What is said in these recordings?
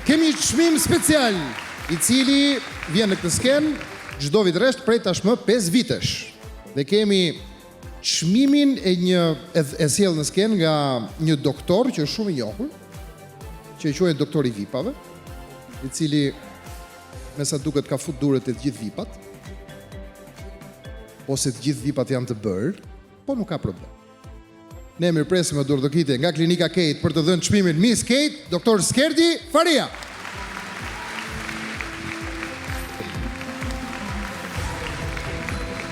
Kemi një çmim special, i cili vjen në këtë skenë çdo vit rresht prej tashmë 5 vitesh. Dhe kemi çmimin e një e, e sjellë në skenë nga një doktor që është shumë i njohur, që e quajnë doktori i vipave, i cili me sa duket ka fut duart te të gjithë vipat. Ose të gjithë vipat janë të bërë, po nuk ka problem. Ne mirëpresim me duartrokitje nga Klinika Kate për të dhënë çmimin Miss Kate, Dr. Skerdi Faria.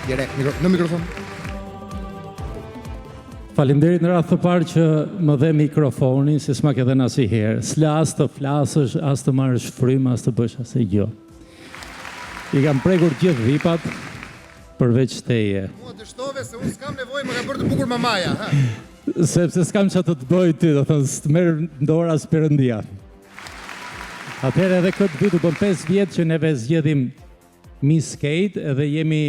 Direkt mikro, në mikrofon. Faleminderit në radhë të parë që më dhe mikrofonin, se s'ma ke dhënë asnjëherë. S'la as të flasësh, as të marrësh frymë, as të bësh asnjë gjë. I kam prekur gjithë vipat përveç teje. Mua dështove se unë s'kam nevojë, më ka bërë të bukur mamaja, ha. Sepse s'kam ça të të bëj ty, do thënë, s'të merr në dorë as Perëndia. Atëherë edhe këtë vit u bën 5 vjet që neve zgjedhim Miss Kate edhe jemi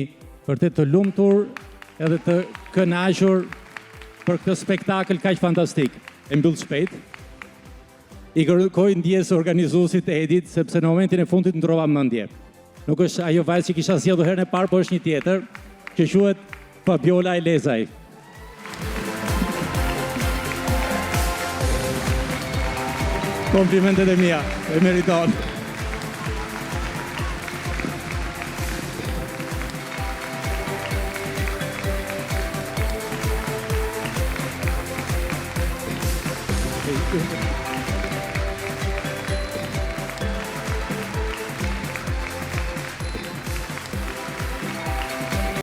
vërtet të lumtur edhe të kënaqur për këtë spektakël kaq fantastik. E mbyll shpejt. I kërkoj ndjesë organizuesit Edit, sepse në momentin e fundit ndrova mendje. Nuk është ajo vajzë që kisha zgjedhur herën e parë, por është një tjetër, që quhet Fabiola Elezaj. Komplimentet e mia, e meriton.